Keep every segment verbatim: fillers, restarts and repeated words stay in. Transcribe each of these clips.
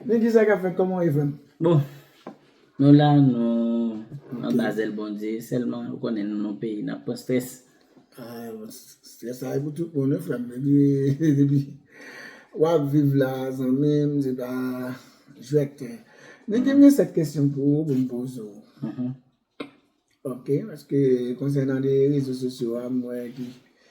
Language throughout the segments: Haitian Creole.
Men kisa k ap fèt, kòman w ye, frè m? Bon, nou la, nou anba zèl Bondye, sèlman, ou konnen nou nan peyi, n ap pran strès. Ah, strès sa e pou tout moun, wi, frè m. Depi, depi w ap viv la, zanmi m, se pa jwèt. Men gen, gen sèt kesyon pou ou, pou m poze w. Ok, paske konsènan de rezo sosyo a, m wè ki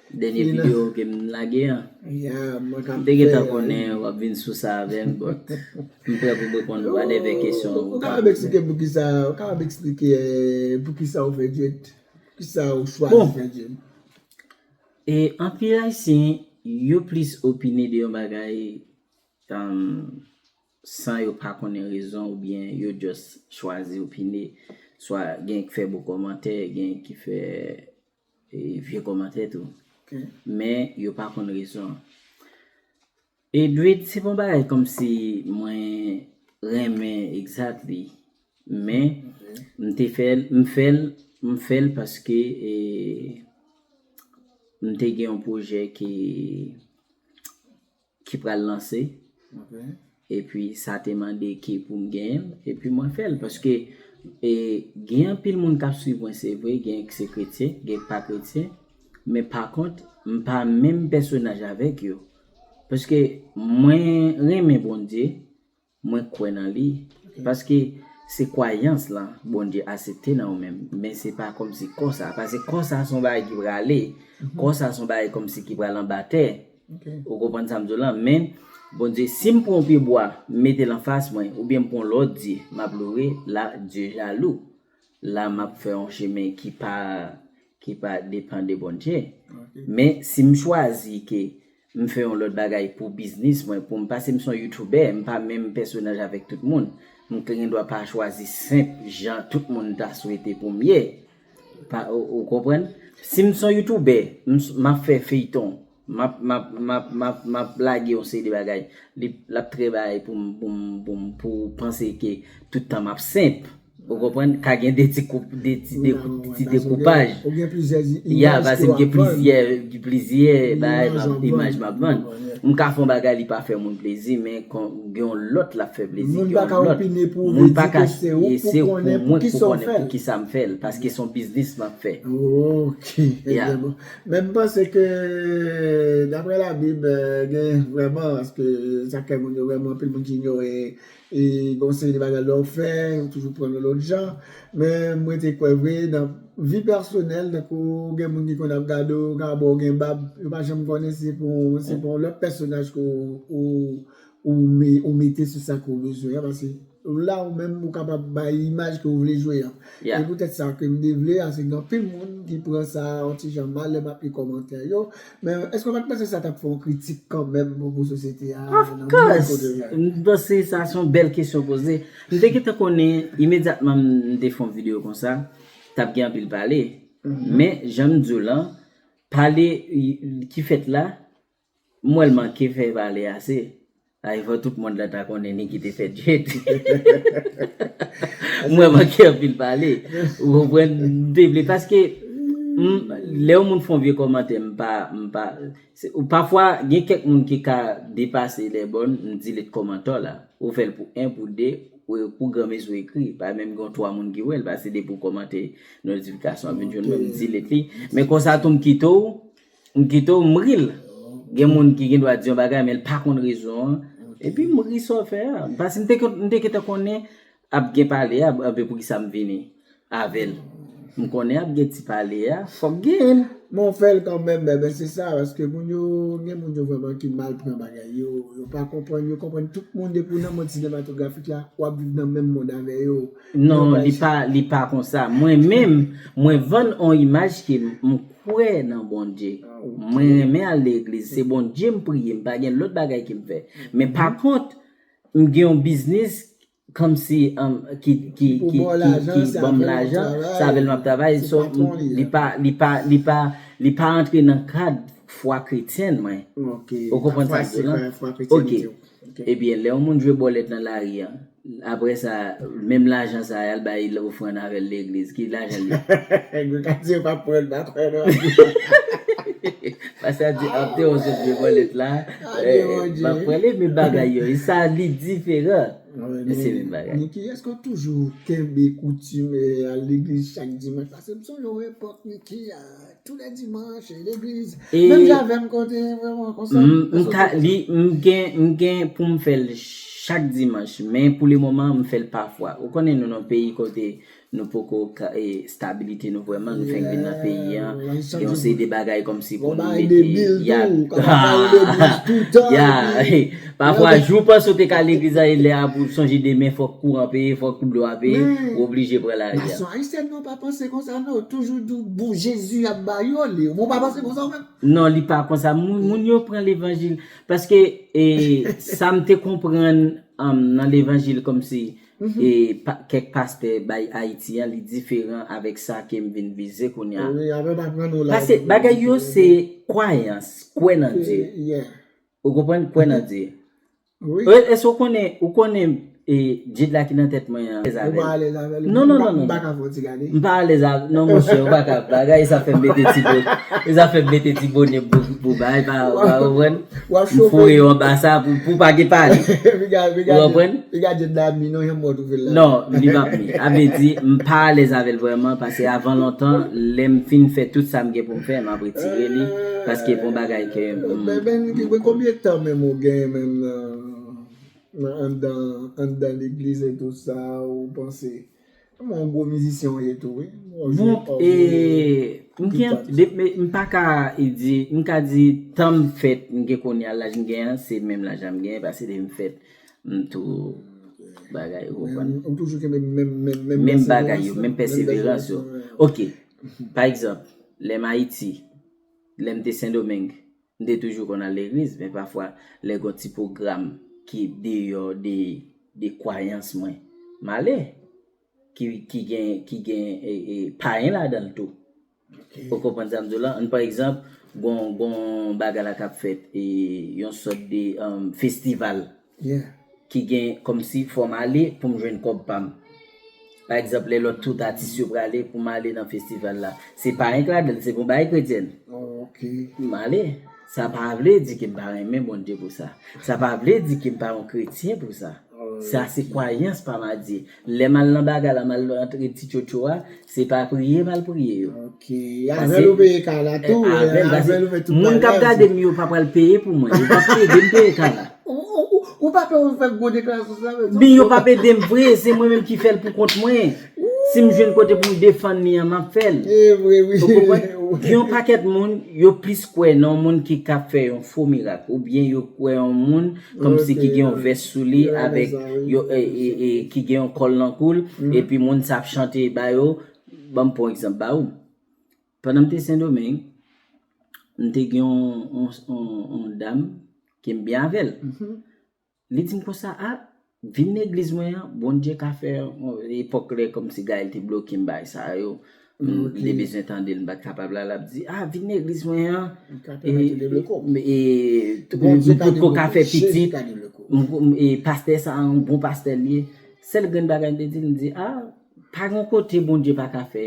Dènye videyo ke m lage an. Ya, mwen ka M te gentan konnen w ap vin sou sa avè m, but m prè pou m reponn whatever kesyon ou ka ap eksplike poukisa, ou ka ap eksplike eh, poukisa ou fè djed, poukisa ou chwazi fè djed. E anpil Ayisyen, yo plis opine de yon bagay um, san yo pa konnen rezon oubyen yo just chwazi opine. Swa gen ki fè bon kòmantè, gen ki fè e, vye kòmantè tou. Men yo pa konn rezon. E Dwayne, se pa yon bagay kòmsi mwen renmen exactly. Men m te fè l, m fè l, m fè l paske e, m te gen yon pwojè ki ki pral lanse. Epi sa te mande ke pou m genyen l, epi mwen fè l. Paske e, gen anpil moun k ap swiv mwen, se vre, gen k se kretyen, gen k pa kretyen. Men pa kont, m pa menm pèsonaj avèk yo. Paske mwen renmen Bondye, mwen kwè nan li. Paske se kwayans lan Bondye aksepte nan ou menm. Men se pa kòmsi kò sa. Paske kò sa se yon bagay ki prale. Kò sa se yon bagay kòmsi ki pral anba tè. Ou konprann sa m di w lan? Men, Bondye, si m pran yon pye bwa, m mete l anfas mwen, oubyen m pran yon lòt dye, m ap lore, la, Dye jalou. La, m ap fè yon chemen ki pa, ki pa depann de Bondye. Men, si m chwazi ke m fè yon lòt bagay pou biznis mwen, pou m pase m se yon youtubè, m pa menm pèsonaj avèk tout moun. M gen dwa pa chwazi senp jan tout moun ta swete pou m ye. Pa, ou, ou konprann? Si m se yon youtubè, m, m ap fè feyton, m ap, m ap, m ap, m ap, m ap lage yon seri de bagay. Li, l ap trè bagay pou m, pou m, pou m, pou w panse ke tout tan m ap senp. Ou konprann? Ka gen de ti koup, de ti, de, ti dekoupaj. Ya, paske m gen plizyè, plizyè bagay, imaj m ap vann. M ka fè yon bagay, li pa fè moun plezi, men gen yon lòt l ap fè plezi. Gen yon lòt. Moun pa ka opine pou ou, men se pou mwen pou konnen poukisa m fè l. Paske se yon biznis m ap fè. Ok. Men m panse ke, daprè Labib, gen vrèman, paske sa k fè moun yo vrèman, anpil moun ki inyore, e gen yon seri de bagay lè w fè, ou toujou pran yon lòt jan. Men mwen te kwè vre, nan vi pèsonèl, tankou gen moun ki konn ap gade w, ka wè w gen bab, yo pa janm konnen se pou, se pou yon lòt pèsonaj ke w, ou, ou, me, ou mete sou sa ke w bezwen an, paske la ou menm ou kapab bay imaj ke w vle jwe an. E poutèt sa ke m te vle a, se gen anpil moun ki pran sa yon ti jan mal lè m ap li kòmantè yo. Men èske w pa t panse sa t ap fè yon kritik kanmenm pou, pou sosyete a? Of course! M panse sa se yon bèl kesyon poze. M te gentan konnen imedyatman m te fè yon videyo konsa, t ap gen anpil pale. Men, jan m di w lan, pale ki fèt la, m wè l manke fè pale ase. Ay, fò tout mond lan ta konnen ni ki te fè djed. Mwen manke anpil pale. Ou konprann? M te vle, paske m, lè yon moun fè yon vye kòmantè, m pa, m pa, se, ou, pafwa, gen kèk moun ki ka depase lè bòn, m delete kòmantè w la. Ou fè l pou en, pou de, ou, pou granmesi ou ekri. Pa menm gen twa moun ki wè l, paske depi w kòmante, notifikasyon ap vin jwenn mwen, m delete li. Men konsa tou, m kite w, m kite w, m ri l. Gen moun ki gen dwa di yon bagay, men l pa konn rezon an. Epi m ri sa w fè a. Paske m te, m te gentan konnen ap gen pale a, anben poukisa m vini avè l. M konnen ap gen ti pale a, fòk genyen l. Men w fè l kanmenm, men, men se sa, paske moun yo, gen moun yo vrèman ki mal pran bagay yo, yo pa konprann, yo konprann tout moun depi w nan mond sinematografik la, w ap viv nan menm mond avè yo. Non, li pa, li pa konsa. Mwen menm, mwen vann on imaj ke m, m kwè nan Bondye. Mwen renmen al legliz. Se Bondye m priye. M pa gen lòt bagay ke m fè. Men pa kont, m gen yon biznis kòmsi, um, ki, ki, ki, ki, ki ban m lajan. Se avè l m ap travay. So, li pa, li pa, li pa, li pa antre nan kad fwa kretyèn mwen. Ou konprann sa m di w lan? Ok. Ebyen, lè yon moun jwe bòlèt nan lari an, apre sa, menm lajan sa a, y al bay ofrann avè l legliz. Ki lajan l ye? Nèg yo ka di yo pa pran l, pa kwè non. Sa di ap te yon sot vye bòlèt la. M ap pran li, men bagay yo, e sa li diferan. Men se menm bagay. Niki, èske w toujou kenbe koutim al legliz chak dimanch? Paske m sonje yon epòk, Niki, a, tou lè dimanch, legliz. Menm jan avè m kote vrèman konsa. M ka li, m gen, m gen pou m fè l chak dimanch, men pou le moman, m fè l pafwa. Ou konnen nou nan peyi kote nou poko ka, e, stabilite nou vrèman, nou fenk vin nan peyi an, gen yon seri de bagay kòmsi pou nou mete, ya, ya, pafwa, jou w panse w te ka legliz la, e lè a pou sonje demen, fòk kouran peye, fòk dlo a peye, ou oblije pran lari a. Nasyon ayisyèn nan pa panse konsa, non, toujou di w, bon, Jezi ap ba yo li, ou pa panse konsa ou menm? Non, li pa konsa, moun, moun yo pran levanjil, paske, e, sa m te konprann, um, nan levanjil kòmsi, e, pa, kèk pastè bay Ayiti an, li diferan avèk sa ke m vin vize kounye a. Paske bagay yo se kwayans, kwè nan Dye. Ou konprann? Kwè nan Dye. E, èske ou konnen, ou konnen, e, Dye la ki nan tèt mwen an? Ou pa alèz avè l? Non, non, non, non. M pa ka fè w ti gade. M pa alèz avè, non, monchè, ou pa ka bagay, sa fè m mete ti bo-, sa fè m mete ti bonè pou, pou bay, pa, pa konprann? M foure yo anba sa pou, pou pa gen pale. Ou konprann? Piga Dye la mi non, jan mwen twouve l la. Non, li p ap mi. A vle di, m pa alèz avè l vrèman, paske avan lontan, lè m fin fè tout sa m gen pou m fè, m ap retire li, paske bon bagay ke m. Men, men, men konbyen tan menm ou gen menm nan, nan anndan, anndan legliz e tout sa, ou panse? Kòman yon gwo mizisyen w ye tou, wi. Bon, e, m gen, m pa ka, e, di, m ka di, tan m fèt, m gen kounye a, laj m gen an, se menm laj la m gen, paske depi m fèt, m tou bagay, ou konprann? Ou toujou kenbe menm, menm, menm bagay yo, menm pèseverans yo. Ok, pa egzanp, lè m Ayiti, lè m te Sendomeng, m te toujou konn al legliz, men pafwa, lè gon ti pwogram ki deyò de, de kwayans mwen, m ale. Ki, ki gen, ki gen, e, e, payen ladan l tou. Ou konprann sa m di w la? Ann, pa egzanp, gon, gon bagay la k ap fèt, e, yon sòt de, um, festival. Ki gen kòmsi fò m ale pou m jwenn kòb pa m. Pa egzanp, lè lòt tout atis yo prale pou m ale nan festival la. Se pa anyen k ladan l, se pou bagay kretyèn. M ale. Sa pa vle di ke m pa renmen Bondye pou sa. Sa pa vle di ke m pa yon kretyen pou sa. Sa se kwayans pa m a Dye. Lè m al nan bagay la, m al antre ti tchotcho a, se pa priye m al priye yo. Avè l ou peye kay la tou, avè l ou fè tout bagay. Moun k ap gade m yo pa pral peye pou mwen. Yo p ap ede m peye kay la. Ou, ou, ou, ou pa pè ou fè gwo deklarasyon sa, men. Men yo p ap ede m vre, se mwen menm ki fè l pou kont mwen. Si m jwenn kote pou m defann li an, m ap fè l. E vre, wi. Ou konprann? Gen yon pakèt moun, yo plis kwè nan yon moun ki ka fè yon fo mirak, oubyen yo kwè yon moun kòmsi ki gen yon vès sou li avèk, yo, e, e, e, ki gen yon kòl nan kou l, epi moun sa ap chante ba yo. Ban m pran yon egzanp ba ou. Pandan m te Sendomeng, m te gen yon, yon, yon, yon dam ke m byen avè l. Li di m konsa, a, vin legliz mwen an, Bondye ka fè, epòk lè kòmsi Gaël te bloke m bagay sa yo, m te bezwen tande l, m pa t kapab la, l ap di, a, vin legliz mwen an, e, e, m potko ka fè pitit, e, pastè sa a, yon bon pastè l ye. Sèl grenn bagay m te di l, m di, a, pa gen kote Bondye pa ka fè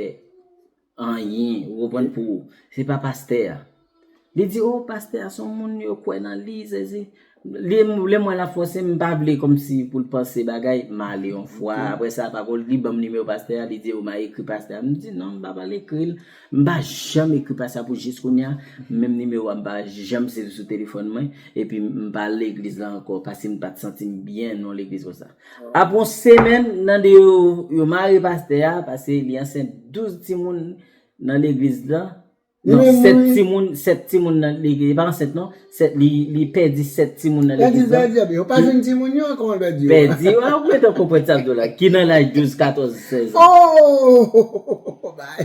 anyen, ou konprann, pou ou. Se pa pastè a. Li di, o, pastè a se yon moun yo kwè nan li, sesi. Li, lè m wè l ap fòse m, m pa vle kòmsi pou l panse bagay, m ale yon fwa. Apre sa, pa kont li ban m nimewo pastè a, li di, o, m a ekri pastè a. M di, non, m pa pral ekri l. M pa janm ekri pastè a pou jis kounye a. Menm nimewo a, m pa janm sezi sou telefòn mwen. Epi m pa al legliz la ankò, paske m pa t santi m byen nan legliz konsa. Apre yon semèn, nan de yo, yo mare pastè a, paske li ansent douz timoun nan legliz la. Non, sèt timoun, sèt timoun nan legliz, li pa ansent non, sèt, li, li pèdi sèt timoun nan legliz la. Yo pa jwenn timoun yo ankò, pèdi yo. Pèdi, ou gentan konprann sa m di w la, ki nan laj douz, katòz, sèz an.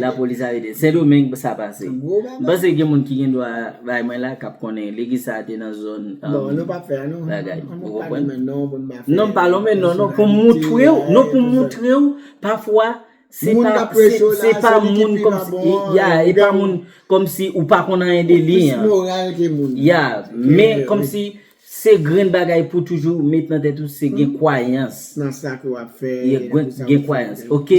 Lapolis arete. Sendomeng sa pase. M panse gen moun ki gen dwa bay mwen la, k ap konnen legliz sa a te nan zòn, um, bagay. Ou konprann? Non, m pa lonmen non, non, pou m moutre w, non, pou m moutre w, pafwa, se pa, se, se pa moun kòmsi, ya, e pa moun kòmsi ou pa konn anyen de li an. Ya, men kòmsi se grenn bagay pou toujou met nan tèt ou, se gen kwayans. Nan sa ke w ap fè, gen kwayans, ok?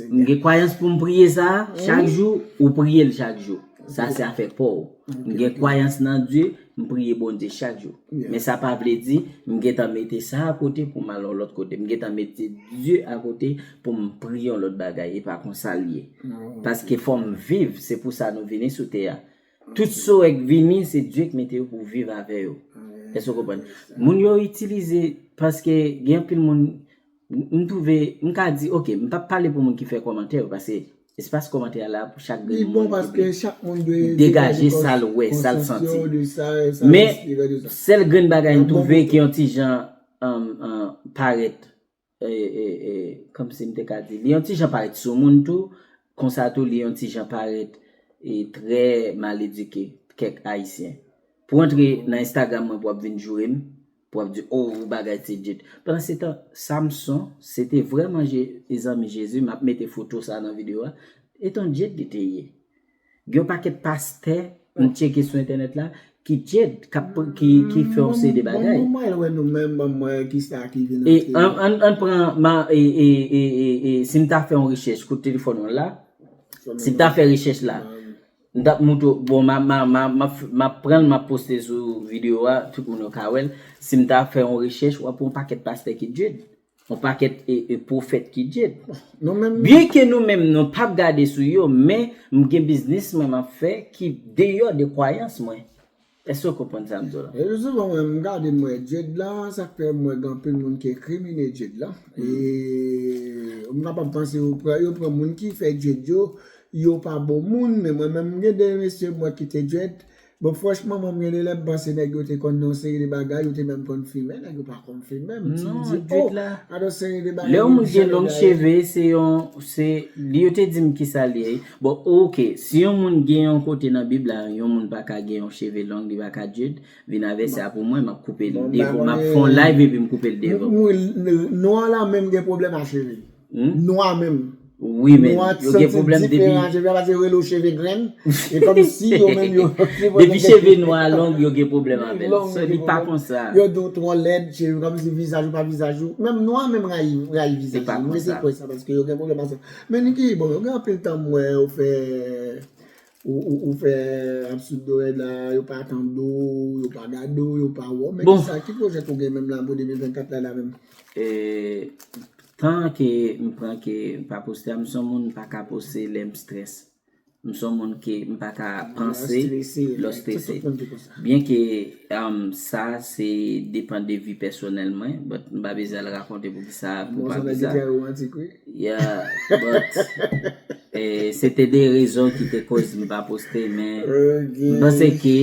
M gen kwayans pou m priye sa a chak jou, ou priye l chak jou. Sa se afè pa w. M gen kwayans nan Dye, m priye Bondye chak jou. Men sa pa vle di m gentan mete sa akote pou m al yon lòt kote. M gentan mete Dye akote pou m priye yon lòt bagay. E pa konsa l ye. Paske fò m viv, se pou sa nou vini sou tè a. Tout sa w wè k vini, se Dye k mete yo pou w viv avè yo. Èske w konprann? Moun yo itilize, paske gen anpil moun, m twouve, m ka di, oke, m p ap pale pou moun ki fè kòmantè yo, paske espas kòmantè a la pou chak grenn moun ki degaje sa l wè, sa l santi. Men, sèl grenn bagay m twouve ki yon ti jan parèt, kòmsi m te ka di, li yon ti jan parèt sou moun tou, konsa tou li yon ti jan parèt trè maledike kèk Ayisyen. Pou w antre nan Instagram mwen pou w ap vin joure m, pou w ap di, o, ou bagay se djed. Pandan se tan, Samson, se te vrè manje e zanmi Jezi, m ap mete foto sa nan videyo a, e t on djed li te ye. Gen yon pakèt pastè, m tcheke sou entènèt la, ki djed, k ap, ki, ki fè yon seri de bagay. Bon, mwen wè nou menm, ban m wè kisa ki vin antre. Ann, ann pran, si m ta fè yon rechèch, kout telefòn ou la, si m ta fè rechèch la, m t ap moutre w, bon, m a, m a, m a, m ap pran l, m ap poste sou videyo a, tout moun yo ka wè l. Si m ta fè yon rechèch, w ap wè yon pakèt pastè ki djed. Yon pakèt e, e pwofèt ki djed. Byenke nou menm, nou p ap gade sou yo, men m gen biznis mwen m ap fè ki deyò de kwayans mwen. Èske w konprann sa m di w la? E pi souvan mwen, m gade m wè djed la, sa k fè m wè gen anpil moun ki enkrimine djed la. E m kapab panse yo pran, yo pran moun ki fè djed yo, yo pa bon moun, men mwen menm m gen de mesye m wè ki te djed. Bon, franchman, mwen m gen de lè m panse nèg yo te konn nan yon seri de bagay, yo te menm konn fimen, nèg yo pa konn fimen. M di, oh, gade yon seri de bagay. Lè yon moun gen long cheve, se yon, se, li yo te di m kisa li ye. Bon, oke, si yon moun gen yon kote nan Bib la, yon moun pa ka gen yon cheve long, li pa ka djed, vin avè sa pou mwen, m ap koupe l devan, m ap fè yon live epi m koupe l devan. Nwa la menm gen pwoblèm a cheve. Nwa menm. Wi, men yo gen pwoblèm depi. Cheve a, paske yo rele w cheve grenn. E kòmsi yo menm yo. Depi cheve nwa long, yo gen pwoblèm avè l. So, li pa konsa. Yo di w twò lèd, cheve kòmsi vizaj ou pa vizaj ou. Menm nwa menm rayi, rayi vizaj. Se pa konsa. Mwen se kwè sa, paske yo gen pwoblèm a sa. Men Nicky, bon, yo gen anpil tan m wè yo fè Ou, ou, ou fè ap sou do rèd la, yo pa tande w, yo pa gade w, yo pa wè w. Men kisa, ki pwojè ke w gen menm la pou de mil vennkat la, la menm? E, tan ke m pran ke m pa poste a, m se yon moun m pa ka poste lè m strès. M se yon moun ke m pa ka panse lè w strese. Byenke, um, sa se depann de vi pèsonèl mwen, but m pa bezwen al rakonte poukisa, pou pa bizar. Yeah, but, eh, se te de rezon ki te koz m pa poste, men m panse ke,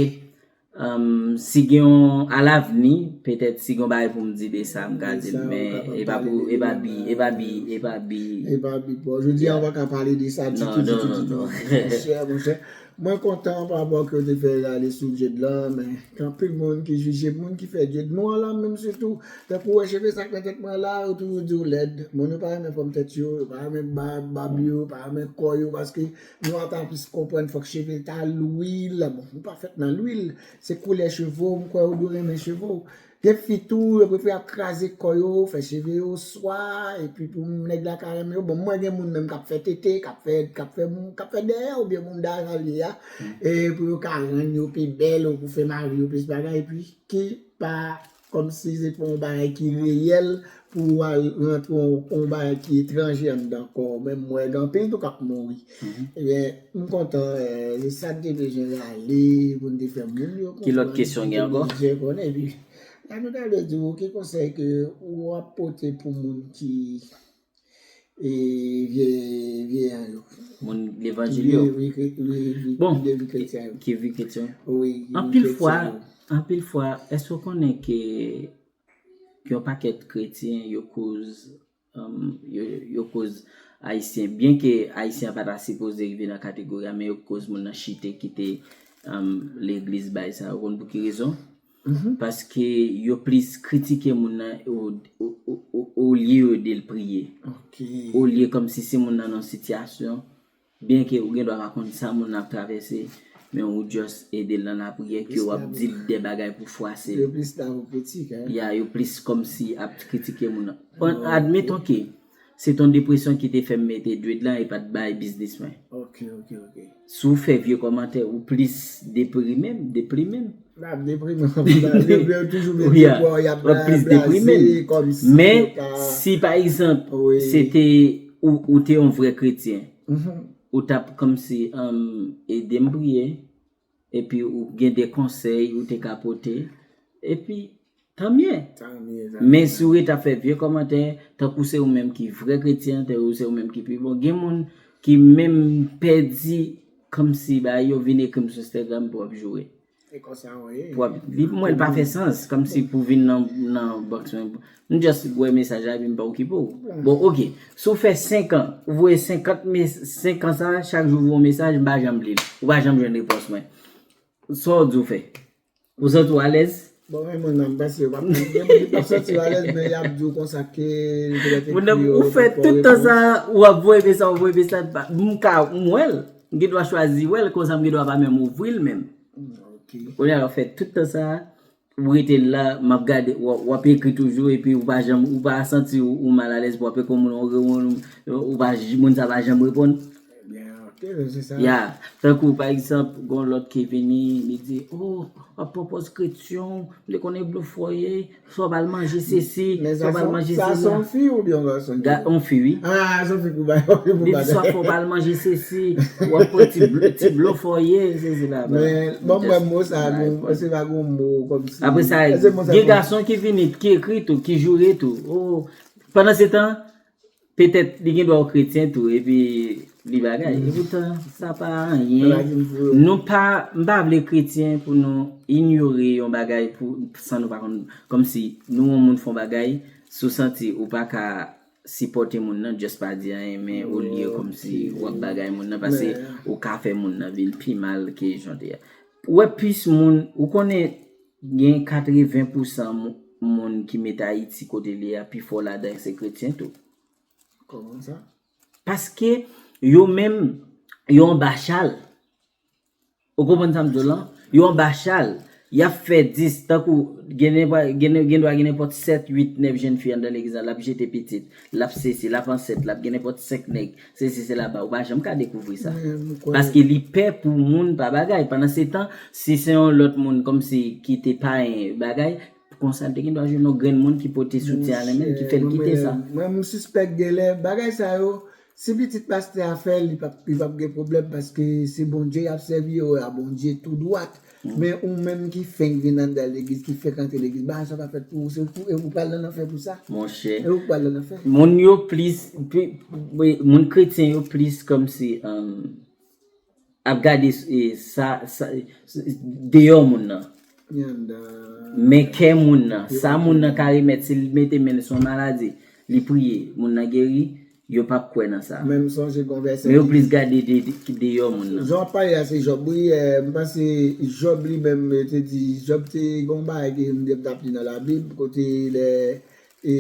um, si gen yon, alavni, petèt si gen yon bagay pou m di de sa, m ka di l, men e pa pou, e pa bi, e pa bi, e pa bi. E pa bi. Bon, jodi a, ou pa ka pale de sa ditou, ditou, ditou. Monchè, monchè. Mwen kontan pa rapò ke w te fè rale sou djed la, men gen anpil moun ki jije moun ki fè djed. Nwa la menm sitou, tankou w wè cheve sa k nan tèt mwen la, yo toujou di w lèd. Moun yo pa renmen fòm tèt yo, yo pa renmen bab, bab yo, yo pa renmen kò yo, paske nwa ta plis konprann fòk cheve ta lwil. Bon, ou pa fèt nan lwil, se koulè cheve w, m kwè ou dwe renmen cheve w. Gen fi tou, yo prefere ap kraze kò yo, fè cheve yo swa, epi pou nèg la ka renmen yo. Bon, mwen gen moun menm k ap fè tete, k ap fè, k ap fè moun, k ap fè dèyè oubyen moun dayè li a, e pou yo ka rann yo pi bèl, ou pou fè mari yo plis bagay, epi ki pa kòmsi se pa yon bagay ki reyèl pou w al rantre yon, yon bagay ki etranje anndan kò w. Menm mwen gen anpil tou k ap mouri. Ebyen, m kontan, eh, se sa n te bezwen rale pou n te fè moun yo konprann. Ki lòt kesyon gen ankò? Byen konnen, epi la nou ta vle di w ki konsèy ke w ap pote pou moun ki, e, vye, vye an yo. Moun levanjil yo. Bon, ki vye kretyen yo. Wi, ki vye kretyen yo. Anpil fwa, anpil fwa, èske w konnen ke, ke yon pakèt kretyen yo koz um, yo, yo koz Ayisyen, byenke Ayisyen an pa ta sipoze rive nan kategori a, men yo koz moun nan chite kite, um, legliz bay sa. Ou konn pou ki rezon? Paske yo plis kritike moun nan o, o, o, o, olye yo ede l priye. Olye kòmsi si moun nan nan yon sitiyasyon, byenke ou gen dwa pa konn sa moun nan ap travèse, men ou just ede l nan lapriyè, ke w ap di l de bagay pou fwase l. Yo plis la pou kritik, hein? Ya, yo plis kòmsi ap kritike moun nan. Admeton ke Se t yon depresyon ki te fè m mete dread lan e pa t bay biznis mwen. Ok, ok, ok. Si w fè vye kòmantè, ou plis deprime m, deprime m. N ap deprime anpil, n ap deprime, toujou mete Yeah. kò, y ap W ap plis deprime m. blaze, kòmsi Men, yo pa si pa egzanp, Wi. se te ou, ou te yon vrè kretyen, Mhm. ou t ap kòmsi um, ede m priye, epi ou gen de konsèy ou te ka pote, epi tanmye. Tanmye, Men si w ret ap fè vye kòmantè, tankou se ou menm ki vrè kretyen, tankou se ou menm ki pi bon, gen moun ki menm pèdi kòmsi ba yo vin ekri m sou Instagram pou ap joure. E konsa w ye. Pou ap, li, mwen, l pa fè sans, kòmsi pou vin nan, nan box mwen. M just wè mesaj la epi m pa okipe w. Bon, ok. Si w fè senk an, ou voye senkant mes, senk an sa, chak jou voye yon mesaj, m pa janm li l. Ou pa janm jwenn repons mwen. Sa w di w fè? Ou santi w alèz? Bon, men moun nan, m panse yo p ap gen moun ki p ap santi yo alèz, men y ap di w konsa ke li te Moun nan, ou fè tout tan sa, w ap voye mesaj, w ap voye mesaj, m ka, m wè l. M gen dwa chwazi wè l, konsa m gen dwa pa menm ouvri l menm. Ok. Kounye a, w ap fè tout tan sa, ou rete la, m ap gade, w ap, w ap ekri toujou, epi ou pa janm, ou pa santi ou, ou mal alèz, w ap ekri moun, ou, ou, ou pa, moun sa pa janm reponn. Ebyen, ok, se sa. Ya, tankou, pa egzanp, gon lòt ki vini, li di, oh, w ap pran pòz kretyen, m te konnen blofò w ye, sa w pral manje sesi, sa w pral manje sesi. Sa se yon fi oubyen yon gason? Ga, yon fi, wi. Ah, se yon fi pou bay, yon fi pou Li di, sa fò w pral manje sesi, w ap pran ti bl-, ti blofò w ye, sesi la. Men, bon, mwen, mo sa, gon, se pa gon mo kòmsi. Apre sa, gen gason ki vini, ki ekri tou, ki joure tou. Oh, pandan se tan, petèt, li gen dwa yon kretyen tou, epi li bagay. E poutan, sa pa anyen. Nou pa, m pa vle kretyen pou nou inyore yon bagay pou, san nou pa konn, kòmsi nou yon moun fè yon bagay, si w santi ou pa ka sipòte moun nan, just pa di anyen, men olye kòmsi w ap bagay moun nan, paske ou ka fè moun nan vin pi mal ke jan te ye a. Ou wè plis moun, ou konnen gen katreven pousan mou-, moun ki met Ayiti kote li ye a, pifò ladan se kretyen tou. Kòman sa? Paske yo menm, yo anba chal. Ou konprann sa m di w lan? Yo anba chal. Y ap fè dis, tankou gen, gen, gen dwa gen nenpòt sèt, uit, nèf jèn fi anndan legliz la, l ap jete pitit, l ap sesi, l ap ansent, l ap gen nenpòt senk nèg, sesi, sela, ba, ou pa janm ka dekouvri sa. Paske li pè pou moun pa bagay. Pandan se tan, si se yon lòt moun kòmsi ki te payen bagay, konsa l te gen dwa jwenn yon grenn moun ki pote soutyen a li menm, ki fè l kite sa. Mwen, mwen, mwen sispèk genlè bagay sa yo, si pitit pastè a fè l, li p ap, li p ap gen pwoblèm paske se Bondye y ap sèvi, yo a Bondye tou dwat. Men ou menm ki fenk vin anndan legliz, ki fenk antre legliz, bagay sa pa fèt pou ou, se pou, e ou pral nan lanfè pou sa. Monchè. E ou pral nan lanfè. Moun yo plis, pi, wi, moun kretyen yo plis kòmsi, um, ap gade, e, sa, sa, deyò moun nan. Men kè moun nan, sa moun nan ka remèt, si l mete men l sou yon maladi, li priye, moun nan geri, yo p ap kwè nan sa. Menm sonje gon vèsè. Men yo plis gade de, de, deyò moun nan. Jan w ap pale a se Jòb, wi, eh, m panse Jòb li menm, yo te di, Jòb te gon bagay ke m t ap li nan Labib, kote lè, e,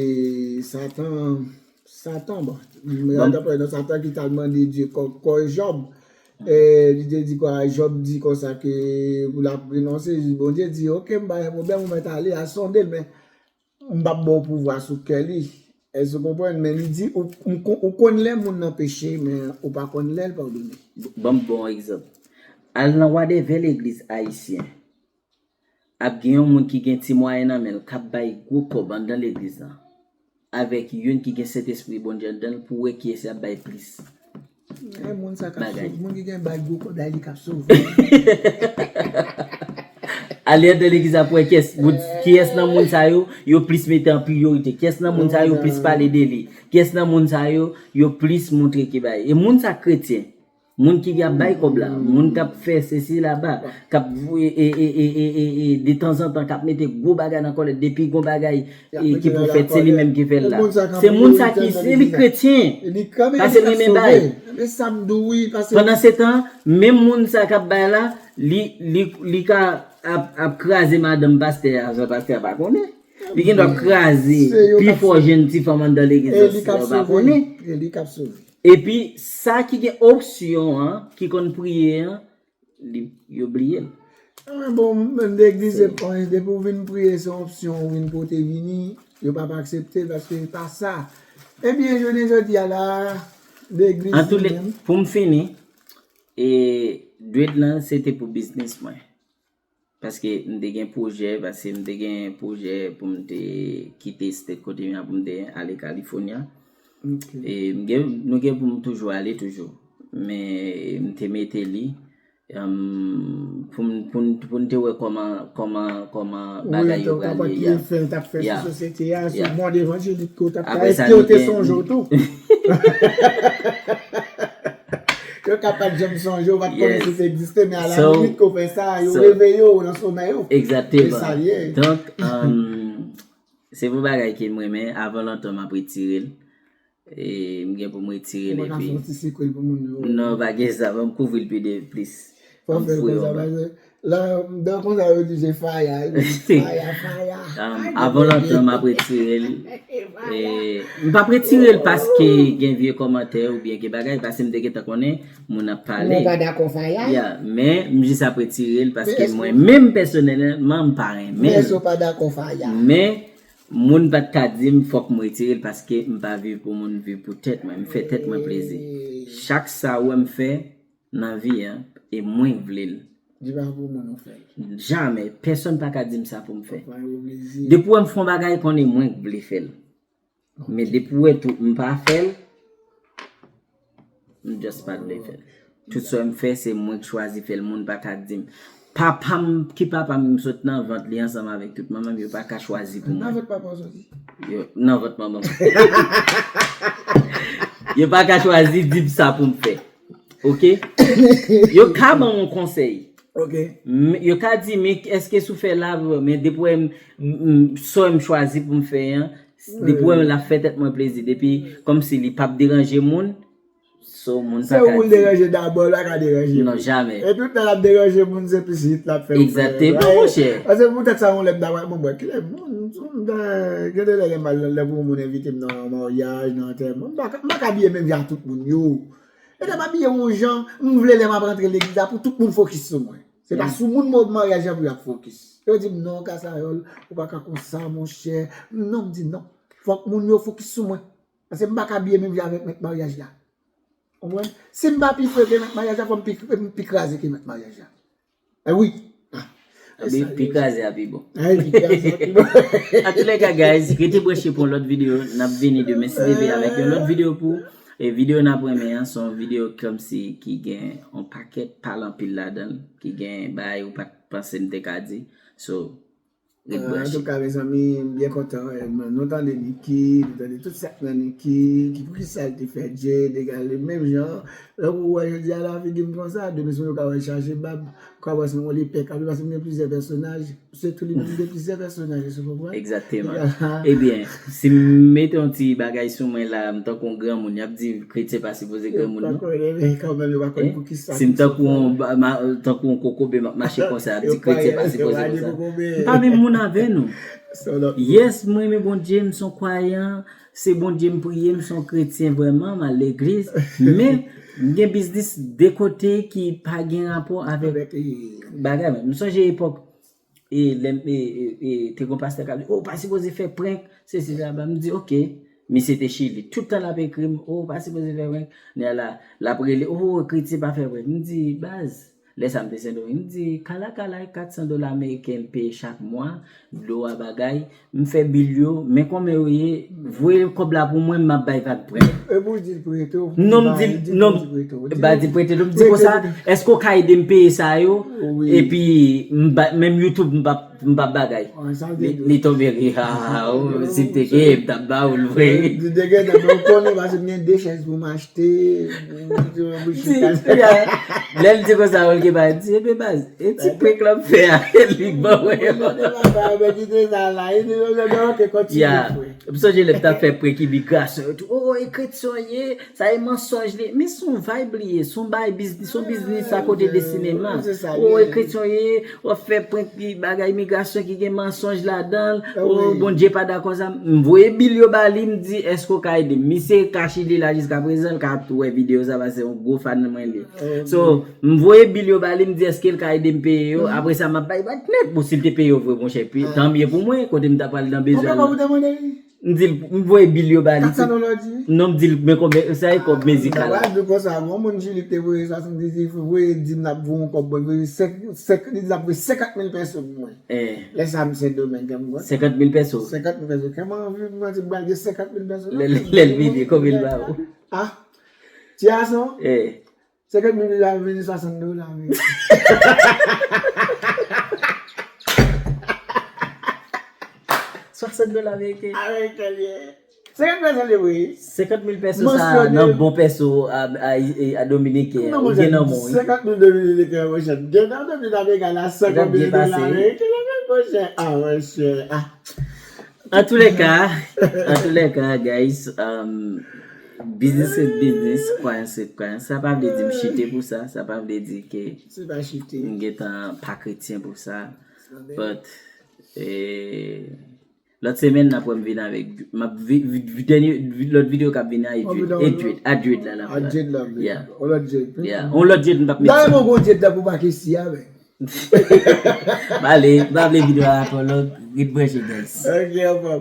Satan, Satan, bon, m pa t ap pale non, Satan ki t al mande Dye kò, kò Jòb. E, li te di kwa, Jòb di konsa ke pou l ap renonse, Bondye di, ok, m pa gen pwoblèm, ou mèt ale, al sonde l, men m p ap ba w pouvwa sou kè li. Èske w konprann? Men li di, ou, ou kon-, ou konn lè moun nan peche, men ou pa konn lè l padone. Ban m bon egzanp. Al nan wadèvè legliz ayisyen. Ap gen yon moun ki gen ti mwayen nan men l, k ap bay gwo kòb anndan legliz lan. Avèk youn ki gen Sentespri Bondye anndan l pou wè kiyès y ap bay plis. E moun sa k ap sove, moun ki gen bay gwo kòb la, li k ap sove. Ale anndan legliz la pou wè kiyès, moun, kiyès nan moun sa yo, yo plis mete an priyorite. Kiyès nan moun sa yo plis pale de li. Kiyès nan moun sa yo, yo plis montre ki bay. E moun sa kretyen. Moun ki ap bay kòb la, moun k ap fè sesi laba, k ap, e, e, de tanzantan, k ap mete gwo bagay nan kòlèt, depi gon bagay, e, ki pou fèt, se li menm ki fè l la. Se moun sa ki, se li kretyen, paske l renmen bay. Pandan se tan, menm moun sa k ap bay la, li, li, li ka ap, ap kraze madanm pastè a, san pastè a pa konnen. Li gen dwa kraze pifò jèn ti fanm anndan legliz la, san yo pa konnen. Epi, sa ki gen opsyon an, ki konn priye an, li, yo bliye l. Ah, bon, menm legliz, depi w vin priye, se yon opsyon ou vin pote vini. Yo p ap aksepte l paske e pa sa. Ebyen, jounen jodi a la, legliz li menm. Pou m fini, e, dread lan se te pou biznis mwen. Paske m te gen pwojè, paske m te gen pwojè pou m te kite state kote m ye a, pou m te ale California. E m gen, nou gen pou m toujou ale toujou. Men m te mete li, um, pou m, pou m, pou m te wè kòman, kòman, kòman bagay yo pral ye. Wi, t ap fè sou sosyete a, sou mond evanjelik ke w t ap fè. Èske yo te sonje w tou? Yo ka pa t janm sonje w, pa t konnen si w te egziste, men a la minit ke w fè sa, yo reveye w nan somèy ou. Egzakteman. Donk, um, se pou bagay ke m renmen, avan lontan m ap retire l. E m gen pou m retire l epi. Non, pa gen sa, ban m kouvri l pi de plis. Fò fè l konsa, paske la, dan konsa yo di se faya, yo di faya, faya. Avan lontan m ap retire l. M p ap retire l paske gen vye kòmantè oubyen gen bagay, paske m te gentan konnen moun ap pale. Mwen pa dakò faya. Ya, men m jis ap retire l paske mwen menm pèsonèlman m pa renmen l. Men si w pa dakò faya. Men moun pa t ka di m fòk m retire l paske m pa viv pou moun, m viv pou tèt mwen, m fè tèt mwen plezi. Chak sa ou wè m fè nan vi an, e mwen k vle l. Li pa pou moun ou fè l. Jamè, pèsonn pa ka di m sa pou m fè. Depi w wè m fè yon bagay, konnen mwen k vle fè l. Men depi w wè tou m pa fè l, m just pa t vle fè l. Tout sa m fè, se mwen k chwazi fè l, moun pa ka di m. Papa m, ki papa m, m sot nan vant li ansanm avèk tout manman m, yo pa ka chwazi pou mwen. Nan vant papa w soti? Yo, nan vant manman m. Yo pa ka chwazi di m sa pou m fè. Oke? Yo ka ban m yon konsèy. Yo ka di, men èske si w fè la, men depi w wè m, m, m, sa m chwazi pou m fè an, depi w wè m l ap fè tèt mwen plezi, depi kòmsi li p ap deranje moun, so moun pa ka di. Se ou l deranje dabò, l pa ka deranje moun. Non, jamè. E tout lè l ap deranje moun, se pisit l ap fè ou fè. Egzakteman, monchè. Paske poutèt sa, yon lè m ta wè, bon, bwè, kilè moun, gen de lè lè m al nan lè pou yon moun envite m nan yon maryaj, nan antèman, m pa ka, m pa ka abiye menm jan ak tout moun yo. Yo ta m abiye yon jan, m vle lè m ap rantre legliz la pou tout moun fokis sou mwen. Se pa sou moun maryaj la pou y ap fokis. Yo di m, "Non, Kasayòl, ou pa ka konsa, monchè." Non, m di non. Fòk moun yo fokis sou mwen. Paske m pa ka abiye menm jan avèk mèt maryaj la. Konprann? Si m pa pi fre ke mèt maryaj la, fò m pi, m pi kraze ke mèt maryaj la. E wi. Pi kraze a pi bon. Antoulèka, guys, rete branche pou yon lòt videyo. N ap vini demen, si Dye vle, avèk yon lòt videyo pou. E videyo n ap renmen an, se yon videyo kòmsi ki gen yon pakèt pale anpil ladan l, ki gen bagay ou pa t panse m te ka di. So, ret branche. Antouka, mezanmi, m byen kontan. Nou tande Niki, nou tande tout sa k nan Niki, ki poukisa l te fè dread, egal li menm jan. Lè ou wè jodi a la figi m konsa, demen si moun yo ka wè l chaje bab, ou ka wè se yon lepè k ap li, paske m gen plizyè pèsonaj. Se tou li menm gen plizyè pèsonaj, èske w konprann? Egzakteman. Ebyen, si m mete yon ti bagay sou mwen la, m tankou yon granmoun, y ap di kretyen pa sipoze granmoun, non? Yo pa konnen, men kanmenm, yo pa konn poukisa. Si m tankou yon, tankou yon kokobe, m ap mache konsa, y ap di kretyen pa sipoze konsa. M pa menm moun avè nou. Yes, mwen renmen Bondye, m se yon kwayan, se Bondye m priye, m se yon kretyen vrèman, m al legliz, men m gen biznis de kote ki pa gen rapò avèk bagay mwen. M sonje epòk, e, lè m, e, e, e, te gon pastè k ap di, "Oh, ou pa sipoze fè prank, sesi, sela." M di, "Ok." Misye te Chili. Tout tan l ap ekri m, "Oh, ou pa sipoze fè prank." Nèg la, l ap rele, "Oh, kretyen pa fè prank." M di, "Baz." Lè sa m te Sendomeng, m di, "Kala kala, kat san dola ameriken m peye chak mwa, dlo a bagay, m fè bil yo, men kòman yo ye, voye kòb la pou mwen, m ap bay vag prank." Epi w di l prete w. Non, m di l, non, m pa di l prete tou. M di konsa, "Èske w ka ede m peye sa yo?" Epi, m ba, menm YouTube, m p ap, m p ap bagay. Li, li tonbe ri, ha, ha, ha, oh, si m te gen, m t ap ba w l vre. Li te gen, men w konnen, paske m gen de chèz pou m achte. Lè l di konsa, ou gen bagay, di, "Ebyen, baz, e ti prank la m fè a, li ban mwen." Mwen kite sa la, e di, "Ok, kontinye, frè." M sonje lè m t ap fè prank imigrasyon yo tou. Oh, e kretyen w ye, sa e mansonj li. Men se yon vibe li ye, se yon bay biznis, se yon biznis a kote de sinema. Oh, e kretyen w ye, w ap fè prank bagay imigrasyon ki gen mansonj ladan l. Oh, Bondye pa dakò sa. M voye bil yo ba li, m di, èske w ka ede m? Misye ka chili la jiska prezan, l ka tou wè videyo sa, paske se yon gwo fan mwen li. So, m voye bil yo ba li, m di, èske l ka ede m peye yo? Apre sa, m ap bay bat nèt. Bon, si l te peye yo vre, monchè, tan mye pou mwen, kote m ta pral nan bezwen. M di l, m voye bil yo ba li. Kat san dola w di? Non, m di l, men konbyen, sa e kòb mezikal la. Mwen di konsa, yon moun Chili ki te voye swasanndiz, li voye di m l ap voye yon kòb, mwen voye senk, senk, li di l ap voye senkant mil peso pou mwen. Lè sa m Sendomeng, kè m konn. Senkant mil peso? Senkant mil peso. Kè m anvi, mwen di, m pral gen senkant mil peso. Lè, lè, lè l vini, konbyen l ba ou? Ah, ti gason? Senkant mil dola vini swasant dola ameriken. Swasant dola ameriken. Ameriken, yeah. Senkant mil peso li vre. Senkant mil peso sa, nan bon peso a, a, a dominiken, ou gen nan men w, wi. Senkant mil dominiken, monchè. Gen nan dominiken, la, senkant mil dola ameriken, la, monchè. Ah, monchè. Ah. Antoulèka, antoulèka, guys, um, business is business, kwayans se kwayans. Sa pa vle di m chite pou sa, sa pa vle di ke m gentan pa kretyen pou sa. But, eh, lòt semèn, n ap wè m vin avèk, m ap vi-, vi-, vi-, dènye, vi-, lòt videyo k ap vini a Edred. Edred, a Edred la, la. A Edred la, yeah. On lòt Edred. Yeah, on lòt Edred, m p ap met sa. Dayè, mwen gon Edred la pou pa ke si avèk. M ale, m pa vle videyo a twò long, ret branche, guys. Ok, anfòm.